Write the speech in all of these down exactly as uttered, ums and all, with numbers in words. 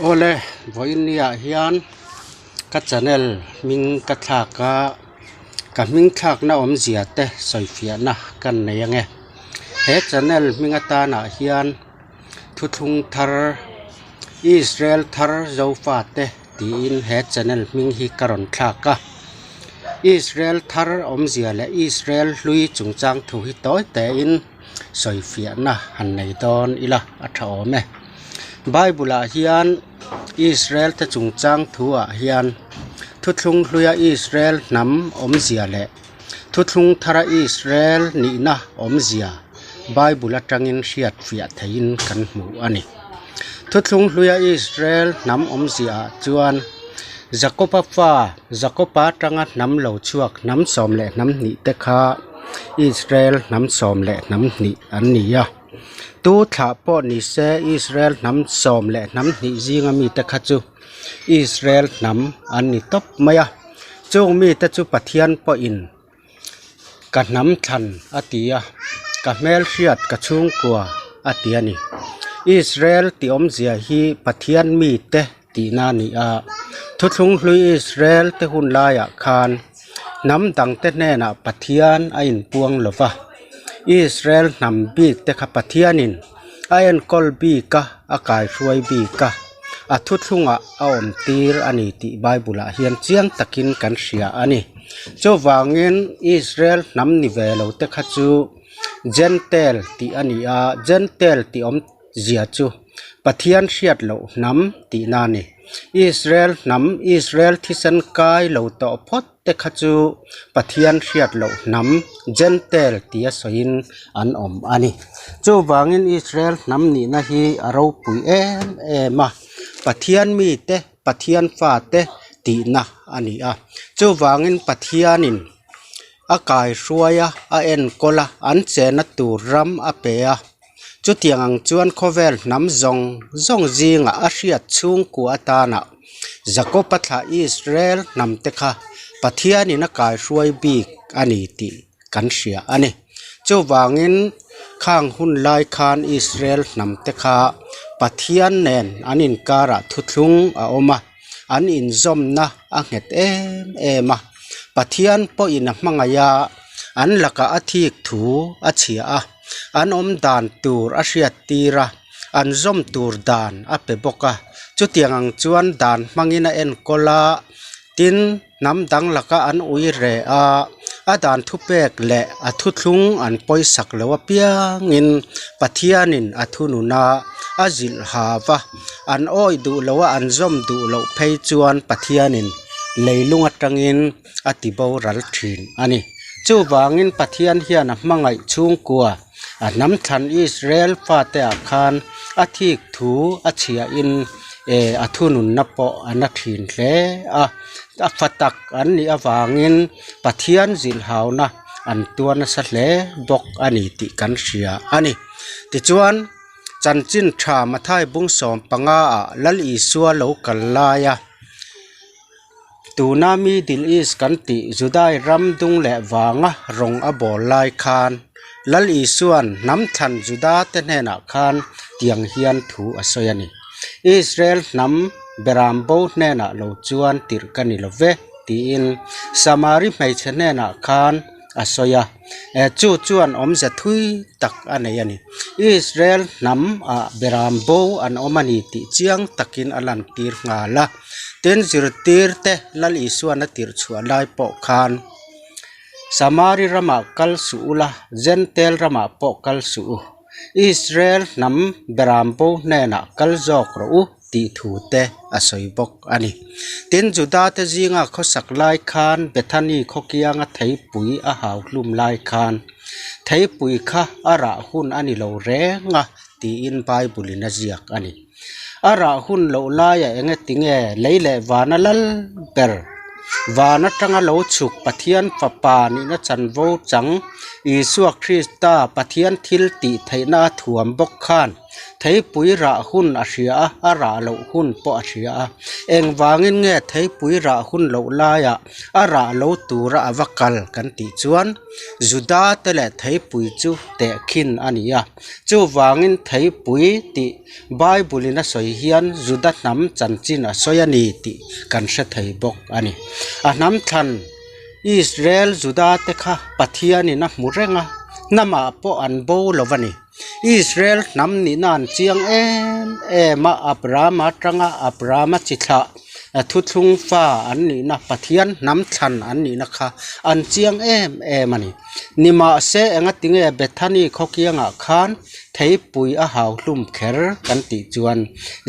Awle, vawiin niah hian ka channel hming ka thlak a, ka hming thlakna awmzia te sawifiahna kan nei ang e. He channel hming atanah hian Thuthlung Thar, Israel Thar Zofate tiin he channel hming hi ka rawn thlak a. Israel Thar awmzia leh Israel hlui chungchang thu hi tawi tein sawifiahna han nei dawn ila a ṭha awm e. Bible-ah hian Israel te chungchang thuah hian Thuthlung Hluia Israel hnam awmzia leh Thuthlung Thara Israel nihna awmzia Bible aṭangin hriat fiah theiin kan hmu a ni. Thuthlung Hluia Israel hnam awmziaah chuan Jakoba fa, Jakoba aṭanga hnam lo chhuak hnam sawm leh hnam hnih te kha Israel hnam sawm leh hnam hnih an ni a. Tu thlah pawh ni se, Israel hnam sawm leh hnam hnih zinga mite kha chu Israel hnam an ni tawp mai a. Chung mite chu Pathian pawhin ka hnam thlan a ti a, ka hmelhriat, ka chhungkua a ti a ni. Israel tih awmzia hi Pathian mite tihna a ni a. Thuthlung Hlui Israel te hun laiah khan hnam dangte hnenah Pathian a inpuang lo va. Israel hnam bikte kha Pathianin a enkawl bik a, a kaihruai bik a, a thuthlungah a awmtir a ni tih Bible-ah hian chiang takin kan hria a ni. Chuvangin Israel hnam ni ve lo te kha chu Gentile tih a ni a, Gentile tih awmzia chu Pathian hriat loh hnam tihna a ni. Israel hnam, Israel thisen kai lo tawh phawt te kha chu Pathian hriat loh hnam, Gentile tia sawiin an awm a ni. Chuvangin Israel hnam nihna hi a ropui em em a, Pathian mite, Pathian fate tihna a ni a. Chuvangin Pathianin a kaihruai a, a enkawl a, an chenna tur ram a pe a. Chutiang ang chuan khawvel hnam zawng zawng zinga a hriat chhungkua atana Jakoba thlah Israel hnam te kha Pathianin a kaihruai bik a ni tih kan hria a ni. Chuvangin khang hun lai khan Israel hnam te kha Pathian nen an inkarah thuthlung a awm a, an inzawmna a nghet em em a. Pathian pawhin a hmangaih a, an laka a thik thu a chhia a, an awm dan tur a hriattir a, an zawm tur dan a pe bawk a. Chutiang ang chuan dan hmangin a enkawl a, tin hnam dang laka an ui re a, a dan thupek leh a thuthlung an pawisak lo apiangin Pathianin a thunun a, a zilhhau va, an awih duh lo a, an zawm duh loh phei chuan Pathianin leilung aṭangin a tiboral ṭhin a ni. Chuvangin Pathian hian a hmangaih chhungkua a hnam thlan Israel fateah khan a thik thu a chhiain, e, a thununna pawh a na ṭhin hle a. A fa tak an nih avangin Pathian zilhauna an tuar nasa hle bawk a ni tih kan hria a ni. Tichuan, Chanchin Ṭha Mathai bung sawm panga ah Lal Isua lo kal laia, tuna Middle East kan tih Judai ram dung leh vanga rawng a bawl lai khan, Lal Isuan hnam thlan Juda te hnenah khan tiang hian thu a sawi a ni. Israel hnam beram bo hnenah lo chuan tirh ka ni lo ve, tiin Samari hmeichhe hnenah khan a sawi a. E, chu chuan awmze thui tak a nei a ni. Israel hnam ah beram bo an awm a ni tih chiang takin a lantir nghal a. Tin, zirtirte Lal Isuan a tirh chhuah lai pawh khan, Samari ramah kal suh ula, Gentile ramah pawh kal suh u. Israel hnam beram bo hnenah kal zawk rawh u tih thu te a sawi bawk a ni. Tin, Juda te zinga khawsak lai khan Bethany khaw kianga theipui a hau hlum lai khan, theipui kha a rah hun a ni lo reng a, tiin Bible-in a ziak a ni. A rah hun loh laia eng nge ti nge lei leh vana lal ber, van aṭanga lo chhuk Pathian Fapa nihna chanvo chang Isua Krista Pathian thil tih theihna a thuam bawk khan, theipui rah hun a hria a, a rah loh hun pawh a hria a. Engvangin nge theipui rah hun loh laia a rah lo tura a va kal kan tih chuan, Juda te leh theipui chu tehkhin a ni a. Chuvangin theipui tih Bible-in a sawi hian Juda hnam chanchin a sawi a ni tih kan hre thei bawk a ni. A hnam thlan Israel Juda te kha Pathianin a hmu reng a, hnamah pawh an bo lo a ni. Israel hnam nihna an chiang em em a, Abraham aṭanga Abraham a chi thlah, a thuthlung fa an nihna, Pathian hnam thlan an nihna kha an chiang em em a ni. Nimahse, engatinge Bethany khaw kiangah khan theipui a hau hlum kher kan tih chuan,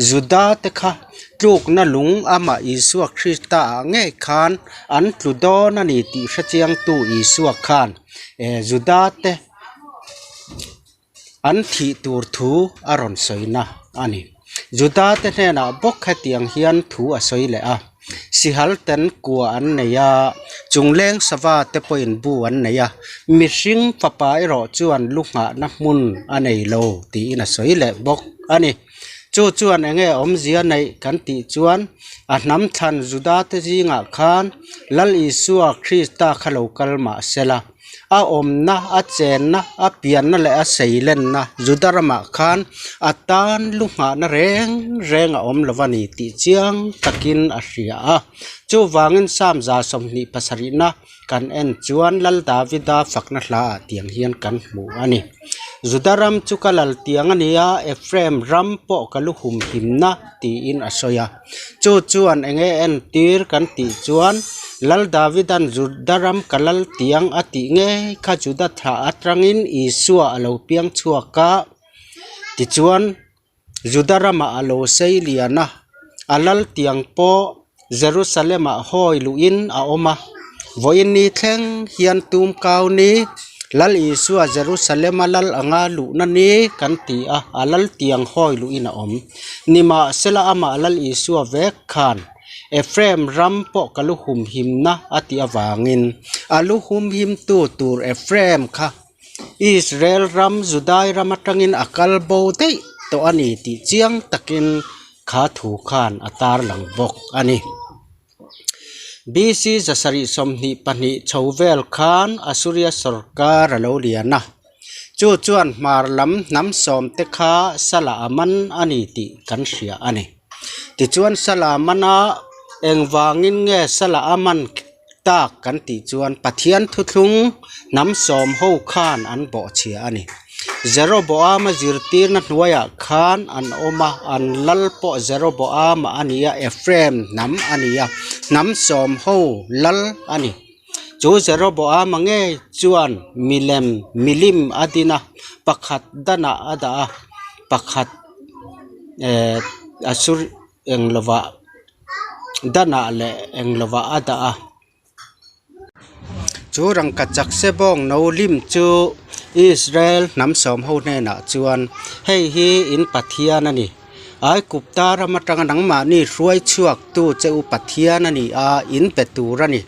Juda te kha tlukna lung amah Isua Krista-ah ngei khan an tlu dawn a ni tih hre chiangtu Isua khan, eh, Juda te an thih tur thu a rawn sawina a ni. Juda te hnenah bawk hetiang hian thu a sawi leh a. Sihal ten kua an nei a, chungleng sava te pawhin bu an nei a, mihring fapa erawh chuan lu nghahna hmun a nei lo, tiin a sawi leh bawk a ni. Chu chuan enge awmzia neih kan tih chuan, a hnam thlan Juda te zingah khan Lal Isua Krista kha lo kal mah sela, a awmna, a chenna, a pianna leh a seilenna Juda ramah khan a tan lu nghahna reng reng a awm lo a ni tih chiang takin a hria a. Chuvangin Sam za sawmhnih pasarihna kan en chuan Lal Davida fakna hla ah tiang hian kan hmu a ni. Juda ram chu ka lal tiang a ni a, Ephraim ram pawh ka lu humhimna, tiin a sawi a. Chu chuan enge entir kan tih chuan, Lal Davidan Juda ram ka lal tiang a tih ngei kha Juda thla aṭangin Isua a lo piang chhuak a, tichuan Juda ramah a lo sei lian a, a lal tiang pawh Jerusalem-ah hawi luhin a awm a. Vawiin ni thleng hian tumkau ni, Lal Isua Jerusalem-a lal anga luhna ni kan ti a, a lal tiang hawi luhin a awm. Nimahsela, amah Lal Isua vek khan Ephraim ram pawh ka lu humhimna a tih avangin, a lu humhimtu tur Ephraim kha Israel ram, Judai ram aṭangin a kal bo daih tawh a ni tih chiang takin kha thu khan a tarlang bawk a ni. B C zasarih sawmhnih pahnih chho vel khan Assyria sawrkar a lo lian a. Chu chuan hmar lam hnam sawm te kha salah a man a ni tih kan hria a ni. Tichuan, salah a man a, engvangin nge salah a man tak kan tih chuan, Pathian thuthlung hnam sawm ho khan an bawhchhia a ni. Jeroboama zirtirna hnuaiah khan an awm a, an lal pawh Jeroboama a ni a, Ephraim hnam a ni a, hnam sawm ho lal a ni. Chu Jeroboama ngei chuan milem, milim a din a, pakhat Danah a dah a, pakhat, eh, Assur-, eng lova, Danah leh eng lova a dah a. Chu rangkachak se bawng no lim chu Israel hnam sawm ho hnenah chuan, hei hi in Pathian a ni. Aigupta ram aṭanga nangmahni hruai chhuaktu che u Pathian a ni a, in pe tur a ni.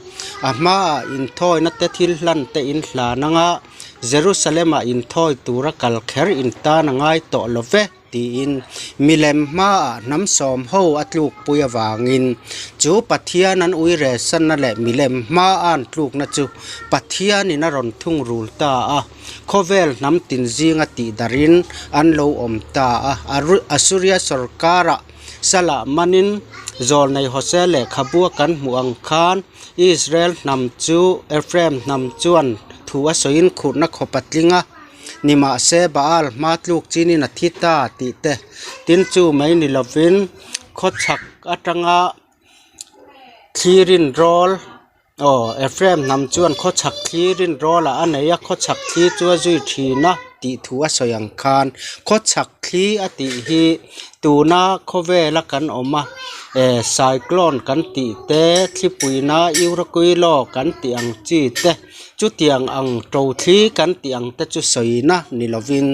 A hmaah inthawina te, thil hlan te in hlan anga, Jerusalema inthawi tura kal kher in tan a ngai tawh lo ve, tiin milem hmaah hnam sawm ho a tlukpui avangin, chu Pathian an uiresanna leh milem hma an tlukna chu Pathianin a rawn thungrul ta a. Khawvel hnam tin zinga tih darin an lo awm ta a. Aru-, Assyria sawrkara salah manin zawlnei Hosea lehkhabua kan hmuh ang khan Israel hnam chu Ephraim hnam chuan thu a sawiin khurhna khawp a tling a. Nimahse, Baal hma tluk chinin a thi ta tih te. Tin chu mai ni lovin khawchhak aṭanga thlirin rawl Aw, Ephraim hnam chuan khawchhak thli rinrawla a nei a, khawchhak thli chu a zui ṭhin a tih thu a sawi ang khan, khawchhak thli a tih hi tuna khawvela kan awm a, eh, cyclone kan tih te, thlipuina Iwrakui law kan tih ang chi te, chutiang ang ṭo thli kan tih ang te chu sawina ni lovin,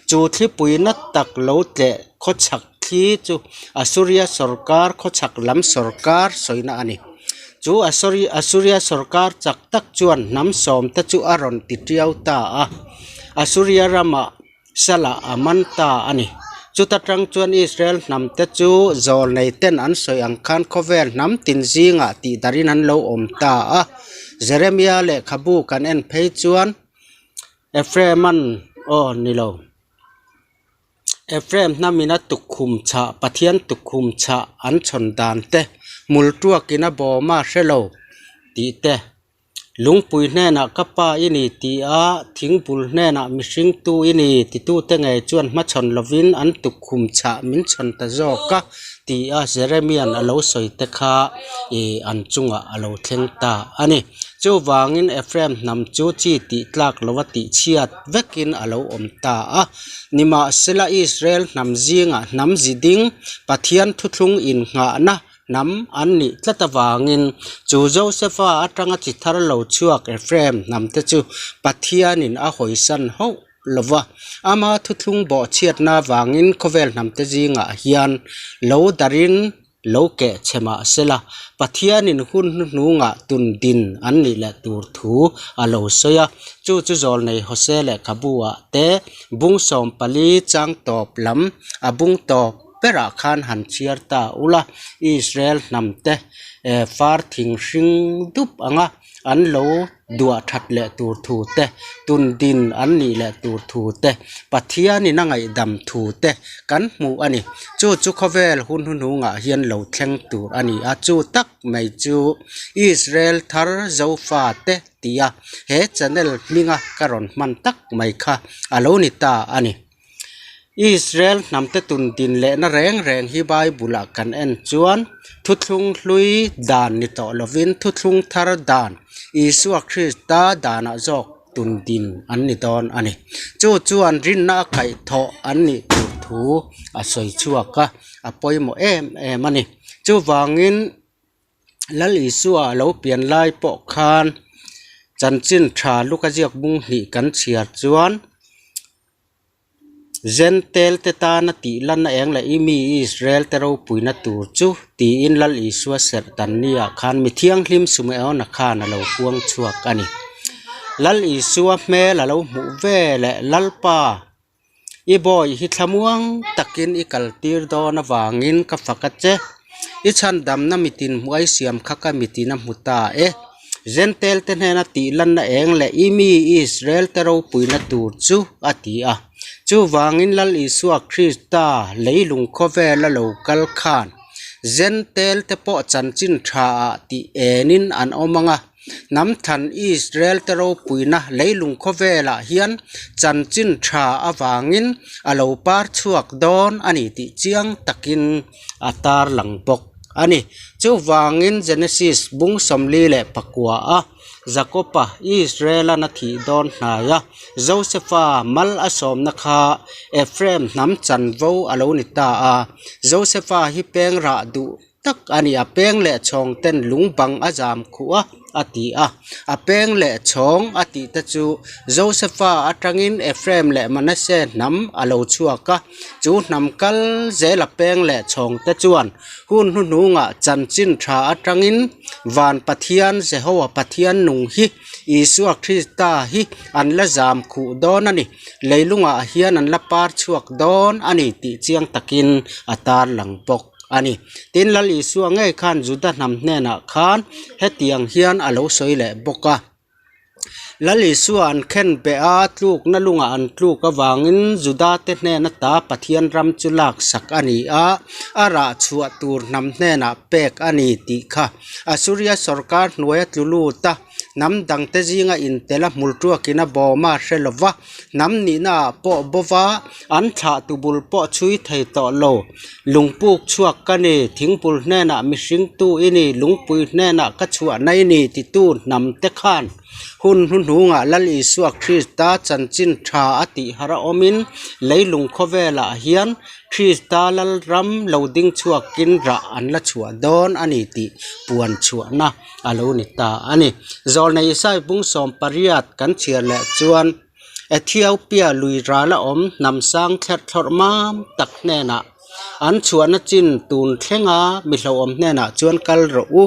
chu thlipuina tak lo tleh khawchhak thli chu Assyria sawrkar, khawchhak lam sawrkar sawina a ni. Chu Assyri-, Assyria sawrkar chak tak chuan hnam sawm te chu a rawn ti ṭiau ta a. Assyria rama salah a man ta a ni. Chuta tang chuan Israel hnam te chu zawlnei ten an sawi ang khan khawvel hnam tin zinga tih darin an lo awm ta a. Jeremia lehkhabu kan en phei chuan Ephraim an, aw, ni lo. Ephraim hnam ina tukkhum chhah, Pathian tukkhum chhah an chhawn dan te, multuak ina bawma hre lo tih te, lungpui hnena ka pa i ni ti a, thingbul hnena mihringtu i ni titu te ngei chuan hmachhawn lovin an tukkhum chhah min chhawn ta zawk a, ti a Jeremian a lo sawi te kha, i, an chunga a lo thleng ta a ni. Chuvangin Ephraim hnam chu chi tih tlak lova tih chhiat vekin a lo awm ta a. Nimahsela Israel hnam zinga hnam zi ding Pathian thuthlung innghahna hnam an nih tlat avangin chu Josefa atanga chi thar lo chhuak Ephraim hnam te chu Pathianin a hawisan hauh lova. Ama thuthlung bawhchhiatna avangin khawvel hnam te zingah hian lo darin lo keh chhe mah sela, Pathianin hun hnuhnungah tun din an nih leh tur thu a lo sawi a. Chu chu zawlnei Hosea lehkhabuah te bung sawmpali chang tawp lam a bung tawp berah khan han chhiar ta ula, Israel hnam te, eh, far thing hring dup anga an lo duah that leh tur thu te, tun din an nih leh tur thu te, Pathianin a ngaihdam thu te kan hmu a ni. Chu chu khawvel hun hnuhnungah hian lo thleng tur a ni a, chu tak mai chu Israel thar Zofa te tia he channel hminga ka rawn hman tak mai kha a lo ni ta a ni. Israel hnam te tun din lehna reng reng hi Bible-ah kan en chuan thuthlung hlui dan ni tawh lovin thuthlung thar dan Isua Krista danah zawk tun din an ni dawn a ni. Chu chuan rinna a kaih thawh an nih tur thu a sawi chhuak a, a pawimawh em em a ni. Chuvangin Lal Isua a lo pian lai pawh khan Chanchin Ṭha Luka ziak bung hnih kan chhiar chuan Jentail te tana tihlanna eng leh i mi Israel te ropuina tur chu, tiin Lal Isua serh dan ni ah khan mithianghlim Sumeona khan a lo puang chhuak a ni. Lal Isua hmel a lo hmuh ve leh Lalpa, i bawi hi thlamuang takin i kaltir dawn avangin ka fak a che. I chhandamna mitin hmuh ai siam kha ka mitin a hmu ta e. Jentail te hnena tihlanna eng leh i mi Israel te ropuina tur chu a ti a. Chuvangin Lal Isua Krista leilung khawvela lo kal khan Jentail te pawh chanchin ṭha ah tih enin an awm ang a. Hnam ṭhan Israel te ropuina leilung khawvelah hian chanchin ṭha avangin a lo par chhuak dawn a ni tih chiang takin a tarlang bawk a ni. Chuvangin Genesis bung sawmli leh pakua a Jakoba Israel-an a thih dawn hnaia Josefa mal a sawmna kha Ephraim hnam chanvo a lo ni ta a. Josefa hi peng rah duh tak a ni a, peng leh chhawng ten lung bang a zam khuh a, a ti a. A peng leh chhawng a tih te chu Josefa atangin Ephraim leh Manasseh hnam a lo chhuak a. Chu hnam kal zela peng leh chhawng te chuan hun hnuhnungah chanchin ṭha atangin van Pathian Jehovah Pathian nung hi Isua Krista hi an la zam khuh dawn a ni. Leilungah hian an la par chhuak dawn a ni tih chiang takin a tarlang bawk a ni. Tin, Lal Isua ngei khan Juda hnam hnenah khan hetiang hian a lo sawi leh bawk a. Lal Isua an khenbeh a, tlukna lungah an tluk avangin Juda te hnena ta Pathian ram chu laksak a ni a, a rah chhuah tur hnam hnenah pek a ni tih kha Assuria sorkar hnuaia tlu lut a, hnam dangte zinga intela hmultuakin a bawma hre lova, hnam nihnaah pawh bova, an thlahtu bul pawh chhui thei tawh lo. Lungpuk chhuak ka ni, thingbul hnena mihringtu i ni, lungpui hnena ka chhuahna i ni titu hnam te khan hun hnuhnungah Lal Isua Krista chanchin ṭha a tih har a awmin, leilung khawvelah hian Krista lalram lo ding chhuakin rah an la chhuah dawn a ni tih puan chhuahna a lo ni ta a ni. Zawlnei Isai bung sawmpariat kan chhiar leh chuan Ethiopia lui rala awm hnam sang thlerthlawrh mam tak hnenah An chhuahna chin tun thlenga mi hlauhawm hnenah chuan kal rawh u.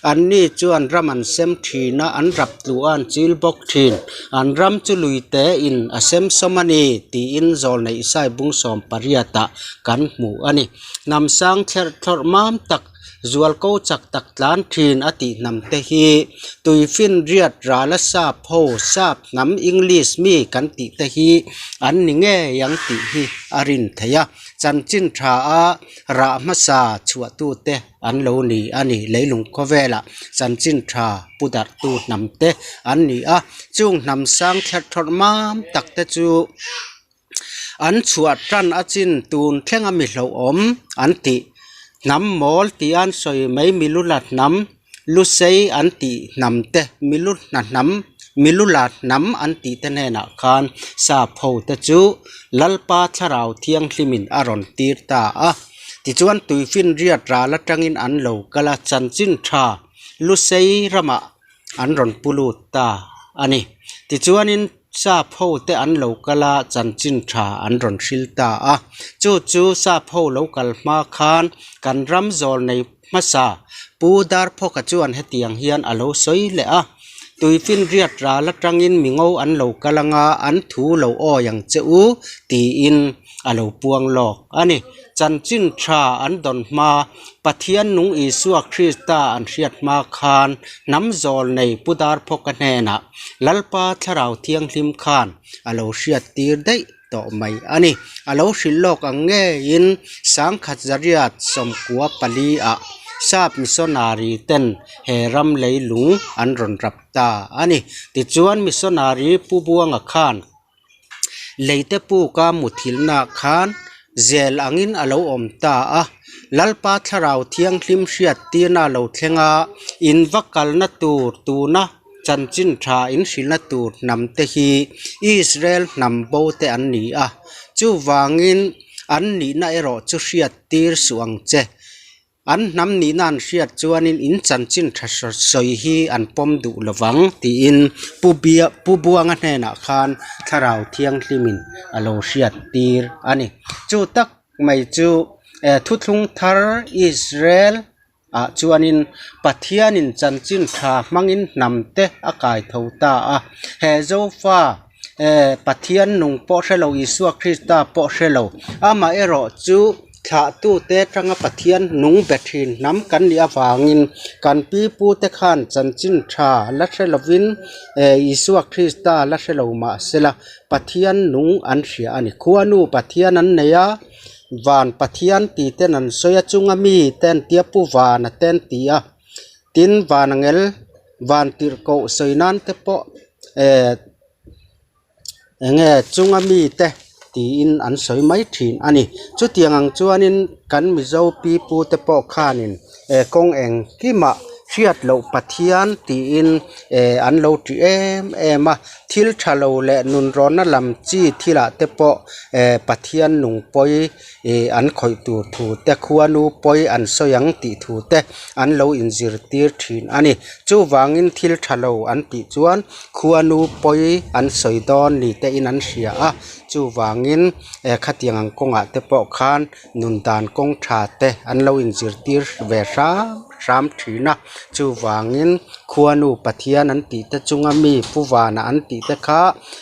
Anni chuan ram an sem ṭhin a, an rap tlu an chil bawk ṭhin. An ram chu lui tein a sem sawm a ni, tiin Zawlnei Isai bung sawm pariatah kan hmu a ni. Hnam sang thler thlawrh mam tak, zualko chak tak tlan ṭhin a tih hnam te hi, tuifin riat rala sap ho, sap hnam English mi kan tih te hi an ni ngei ang tih hi a rin thei a. Chanchin ṭha a rah hmasa chhuahtute an lo ni a ni, leilung khawvela chanchin ṭha pu darhtu hnam te an ni a. Chung hnam sang thler thlawrh mam tak te chu an chhuah ṭan a chin tun thlenga mi hlauhawm an tih. Hnam mawl tia an sawi mai, mi lu la hnam, lu sei an tih hnam te, mi lu hna hnam, mi lu la hnam an tih te hnenah khan sap ho te chu Lalpa Thlarau Thianghlimin a rawn tir ta a. Tichuan tuifin riat ral aṭangin an lo kal a, chanchin ṭha lu sei ramah an rawn pu lut ta a ni. Tichuanin sap ho te an lo kal a, chanchin ṭha an rawn hril ta a. Chu chu sap ho lo kal hma khan kan ram Zawlnei hmasa Pu Darphawka chuan hetiang hian a lo sawi leh a. Tuifin riat ral aṭangin mi ngo an lo kal anga, an thu lo awi ang che u, tiin a lo puang lawk a ni. Chanchin ṭha an dawn hma, Pathian nung Isua Krista an hriat hma khan hnam Zawlnei Pu Darphawka hnenah Lalpa Thlarau Thianghlim khan a lo hriat tir daih tawh mai a ni. A lo hrilh lawk ang ngeiin sangkhat zariat sawmkua pali ah sap missionary ten he ram leilung an rawn rap ta a ni. Tichuan missionary Pu Buanga khan Leite puka muthilna khan zel angin a lo awm ta a. Lalpa Thlarau Thianghlim hriattirna lo thlenga, in va kalna tur tuna chanchin ṭha in hrilhna tur hnam te hi Israel hnam bo te an ni a. Chuvangin an nihna erawh chu hriattir suh ang che. An hnam nihna an hriat chuanin in chanchin ṭha saw-, sawi hi an pawm duh lovang, tiin Pu Bia-, Pu Buanga hnenah khan Thlarau Thianghlimin a lo hriattir a ni. Chu tak mai chu, eh, Thuthlung Thar Israel ah chuanin Pathianin chanchin ṭha hmangin hnam te a kai tho ta a. He Zofa, eh, Pathian nung pawh hre lo, Isua Krista pawh hre lo. Amaherawhchu thlahtute aṭanga Pathian nung be ṭhin hnam kan nih avangin kan pi pu te khan chanchin ṭha la hre lovin, eh, Isua Krista la hre lo mah sela, Pathian nung an hria a ni. Khuanu Pathian an nei a, van Pathian ti ten an sawi a, chunga mi ten tia, pu vana ten ti a. Tin van angel, van tirhkoh sawi nan te pawh, eh, eng nge chunga mi te tiin an sawi mai ṭhin a ni. Chutiang ang chuanin kan Mizo pi pu te pawh khanin, eh, kawng engkima hriat loh Pathian tiin, eh, an lo ṭi em em a. Thil ṭha lo leh nunrawnna lam chi thilah te pawh, eh, Pathian nung pawi, eh, an khawih tur thu te, khuanu pawi an sawi ang tih thu te an lo inzirtir ṭhin a ni. Chuvangin thil ṭha lo an tih chuan khuanu pawi an sawi dawn ni te in an hria a. Chuvangin, eh, khatiang ang kawngah te pawh khan nun dan kawng ṭha te an lo inzirtir ve hram hram ṭhin a. Chuvangin khuanu Pathian an tih te, chunga mi pu vana an tih te kha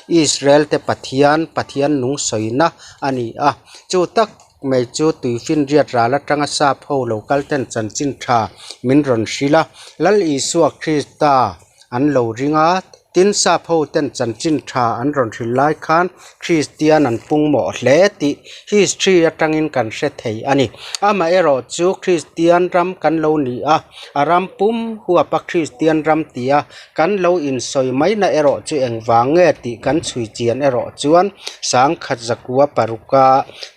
Israel te Pathian, Pathian nung sawina a ni a. Chu tak mai chu tuifin riat ral aṭanga sap ho lo kal ten chanchin ṭha min rawn hril a. Lal Isua Krista an lo ring a, tin sap ho ten chanchin ṭha an rawn hril lai khan Kristian an pung mawh hle tih history aṭangin kan hre thei a ni. Amaherawhchu Kristian ram kan lo ni a, a ram pum huapa Kristian ram tia kan lo insawi maina erawh chu engvang nge tih kan chhui chian erawh chuan sangkhat zakua paruka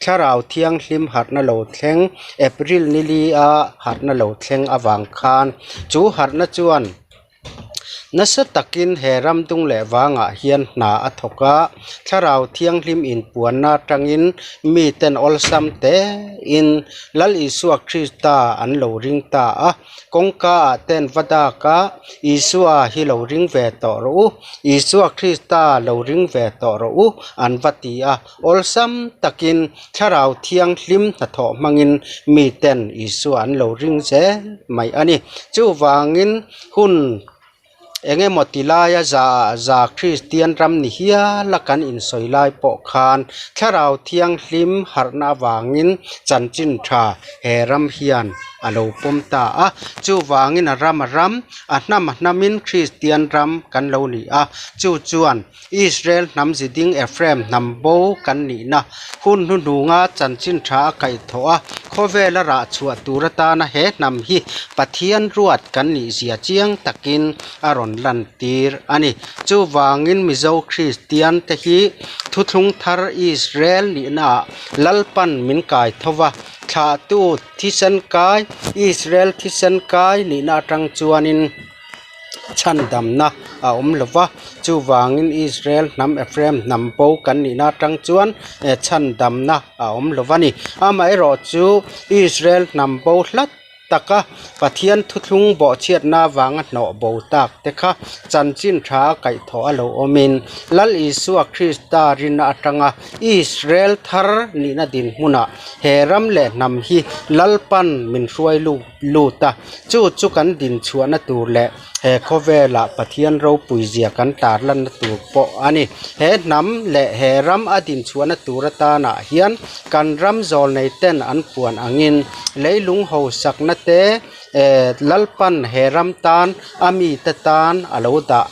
Thlarau Thianghlim harhna lo thleng, April ni li a harhna lo thleng avang khan chu harhna chuan Nasa takin he ram dung le vangah hian hna a thawk a, Thlarau Thianghlim inpuanna aṭangin miten awlsam tein Lal Isua Krista an lo ring ta a. Kawngkaah ten va dak a, Isua hi lo ring ve tawh rawh u, Isua Krista lo ring ve tawh rawh u, an va ti a. Awlsam takin Thlarau Thianghlim hnathawh hmangin miten Isua an lo ring zel mai a ni. Chuvangin hun eng emaw ti laia za, za Kristian ram ni hiala kan insawi lai pawh khan Thlarau Thianghlim harhna avangin chanchin ṭha he ram hian a lo pawm ta a. Chuvangin a ram a ram, a hnam a hnamin Kristian ram kan lo ni a. Chu chuan Israel hnam zi ding Ephraim hnam bo kan nihna hun hnuhnunga chanchin ṭha a kaihthawh a, khawvela rah chhuah tur atana he hnam hi Pathian ruat kan nih zia chiang takin a rawn lantir a ni. Chuvangin Mizo Kristian te hi thuthlung thar Israel nihnaah Lalpan min kai tho va, thlahtu thisen kai, Israel thisen kai nihna aṭang chuanin chhandamna a awm lo va. Chuvangin Israel hnam Ephraim hnam bo kan nihna aṭang chuan, eh, chhandamna a awm lo va ni. Amaherawhchu Israel hnam bo hlat taka Pathian thuthlung bawhchhiatna vanga hnawh bo tak te kha chanchin ṭha a kaihthawh a lo awmin Lal Isua Krista rinna aṭanga Israel thar nihna dinhmunah he ram leh hnam hi Lalpan min hruai lu-, lut a. Chu chu kan din chhuahna tur leh he khawvela Pathian ropui zia kan tlarlanna tur pawh a ni. He hnam leh he ram a din chhuahna tur atanah hian kan ram zawlneiten an puan angin leilung hausakna te, eh, Lalpan he ram tan a mite tan a lo dah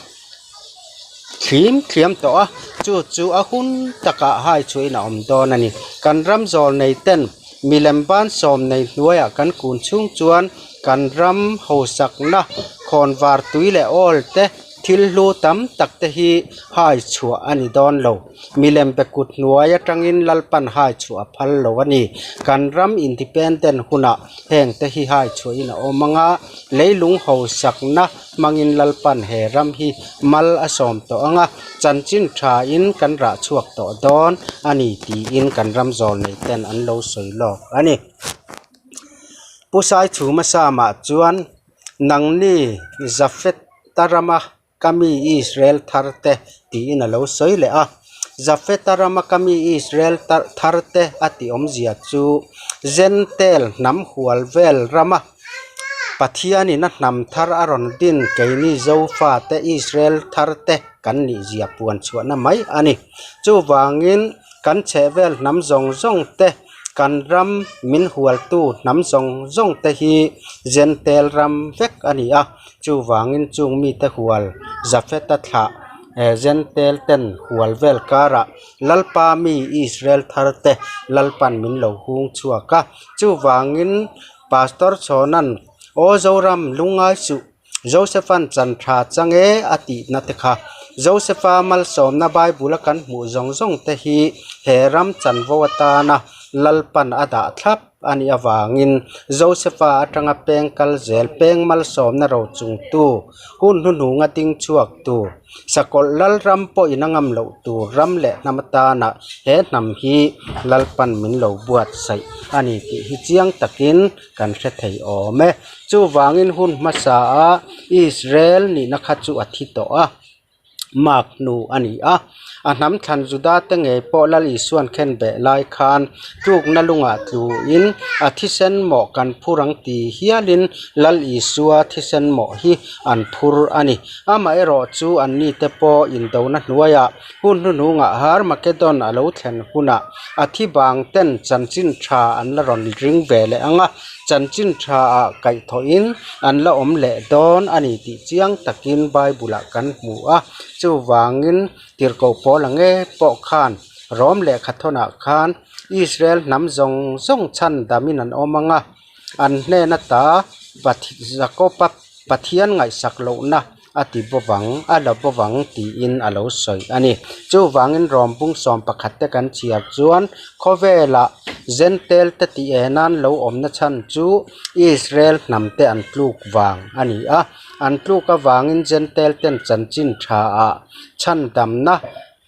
thlim thliam tawh a, chu chu a hun takah hai chhuahin a awm dawn a ni. Kan ram zawlneiten milem ban sawm nei hnuaiah kan kun chhung chuan kan ram hausakna khawnvar tui leh awl te thil hlu tam tak te hi hai chhuah a ni dawn lo. Milem be kut hnuai aṭangin Lalpan hai chhuah a phal lo a ni. Kan ram independent hunah heng te hi hai chhuahin a awm ang a, leilung hausakna hmangin Lalpan he ram hi mal a sawm tawh ang a, chanchin ṭhain kan rah chhuak tawh dawn a ni tiin kan ram zawlneiten an lo sawi lawk a ni. Pu Saichhuma Samah chuan, "Nangni Japheta rama ka mi Israel thar te," tiin a lo sawi leh a. Japheta rama ka mi Israel tar-, thar te a ti awmzia chu Gentile hnam hual vel rama Pathianin a hnam thar a rawn din keini Zofa te Israel thar te kan nih zia puan chhuahna mai a ni. Chuvangin kan chhehvel hnam zawng zawng te, kan ram min hualtu hnam zawng zawng te hi Gentile ram vek a ni a. Chuvangin chung mite hual Japheta thlah, eh, Gentile ten hual vel karah Lalpa mi Israel thar te Lalpan min lo hung chhuak a. Chuvangin Pastor Chhawnan, "Aw Zoram, lungngai suh, Josephan chan ṭha chang e," a tihna te kha, Josepha malsawmna Bible-a kan hmuh zawng zawng te hi he ram chanvo atana Lalpan a dah thlap a nih avangin Josepha aṭanga peng kal zel, peng malsawmna ro chungtu, hun hnuhnunga ding chhuaktu, sakawlh lal ram pawhin a ngam loh tur ram leh hnam atana he hnam hi Lalpan min lo buatsaih a ni tih hi chiang takin kan hre thei awm e. Chuvangin hun hmasaa Israel nihna kha chu a thi tawh a, mak hnu a ni a. A hnam thlan Juda te ngei pawh Lal Isuan khenbeh lai khan tlukna lungah tluin a thisen mawh kan phur ang ti hialin Lal Isua thisen mawh hi an phur a ni. Amaherawhchu anni te pawh indona hnuaiah hun hnuhnungah Harmagedon a lo thlen hunah a thi bang ten chanchin ṭha an la rawn ring ve leh ang a, chanchin ṭha ah kaihthawhin an la awm leh dawn a ni tih chiang takin Bible-ah kan hmu a. Chuvangin tirhkoh pawl ang e pawh khan Rom lehkhathawnah khan Israel hnam zawng zawng chhandamin an awm ang a, an hnena ta Path-, Jakoba Pathian ngaihsak lohna a ti bawk vang, a la bawk vang tiin a lo sawi a ni. Chuvangin Rom bung sawm pakhat te kan chhiar chuan khawvela Gentile te ti e nan lo awmna chhan chu Israel hnam te an tluk vang a ni a. An tluk avangin Gentile ten chanchin ṭha ah chhandamna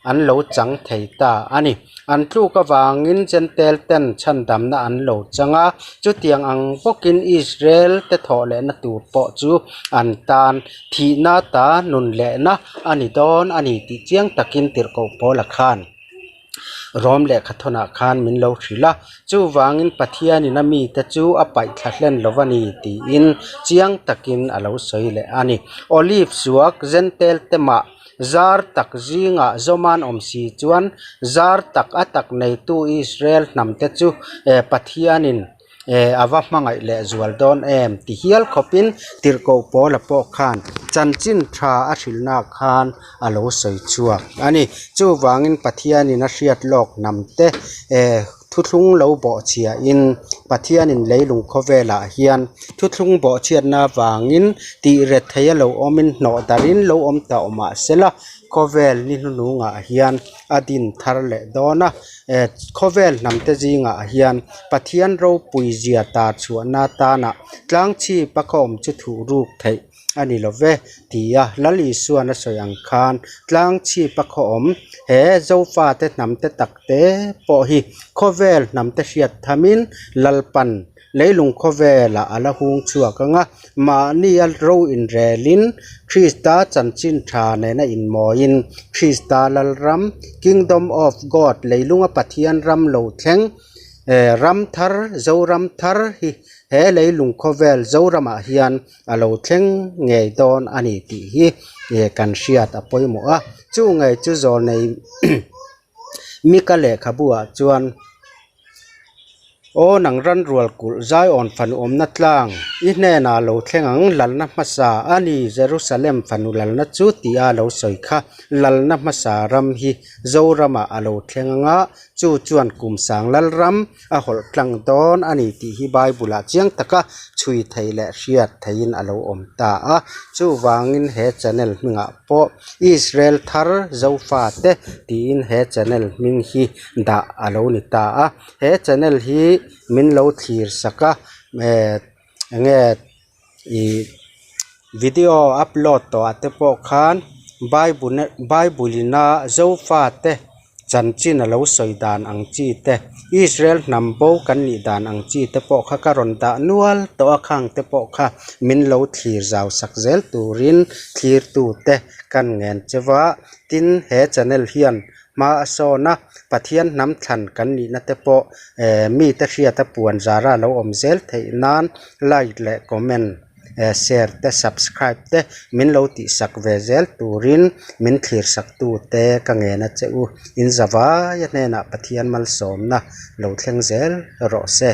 an lo chang thei ta a ni. An tluk avangin Gentile ten chhandamna an lo chang a, chutiang ang bawkin Israel te thawh lehna tur pawh chu an tan, thihna ta nun lehna a ni dawn a ni tih chiang takin tirhkoh Paula khan Rom lehkhathawnah khan min lo hrilh a. Chuvangin Pathianin a mite chu a paih thla hlen lo a ni tiin chiang takin a lo sawi leh a ni. Olive suak Gentile te mah zar tak zingah zawman awm si chuan zar tak a tak neitu Israel hnam te chu, eh, Pathianin, eh, a va hmangaih leh zual dawn em ti hial khawpin tirhkoh Paula pawh khan chanchin ṭha a hrilhna khan a lo sawi chhuak a ni. Chuvangin Pathianin a hriat lawk hnam te, eh, thuthlung lo bawhchhia in Pathianin leilung khawvelah hian thuthlung bawhchhiatna avangin tih rethei a lo awmin hnawh darin lo awm ta awm ah sela, khawvel ni hnuhnungah hian a din thar leh dawn a, eh, khawvel hnam te zingah hian Pathian ropui zia tar chhuahna tana tlang chhip a khawm chu thuh ruk theih a ni lo ve tia Lal Isuan a sawi ang khan tlang chhip a khawm he Zofa te hnam te tak te pawh hi khawvel hnam te hriat thamin Lalpan leilung khawvela a la hung chhuak anga mahni a ro inrelin Krista chanchin ṭha nena inmawiin Krista lalram, Kingdom of God, leilunga Pathian ram lo thleng, eh, ram thar, Zoram thar hi he leilung khawvel Zoramah hian a lo thleng ngei dawn a ni tih hi, eh, kan hriat a pawimawh a. Chu ngei chu zawlnei Mika lehkhabuah chuan, Aw nang ran rual kulh Zion fanu awmna tlang, i hnena lo thleng ang lalna hmasa a ni Jerusalem fanu lalna chu tia lo sawi kha, lalna hmasa ram hi Zorama a lo thleng anga, chu chuan kum sang lalram a hawlh tlang dawn a ni tih hi Bible-ah chiang taka chhui thei leh hriat theiin a lo awm ta a. Chuvangin he channel hmingah pawh Israel thar Zofa te tiin he channel hming hi dah a lo ni ta a. He channel hi min lo thlir sak a, eh, enge i video upload tawh a te pawh khan Bible, Bible-ina Zofa te chanchin a lo sawi dan ang chi te, Israel hnam bo kan nih dan ang chi te pawh kha ka rawn dah nual tawh a, khang te pawh kha min lo thlir zau sak zel turin thlirtu te kan ngen che va. Tin, he channel hian hma a sawna Pathian hnam thlan kan nihna te pawh, eh, mi te hriata puan zara lo awm zel theih nan like leh comment, eh, share te, subscribe te min lo tih sak ve zel turin min thlir saktu te ka ngen a che u. In zavai a hnena Pathian malsawmna lo thleng zel rawh se.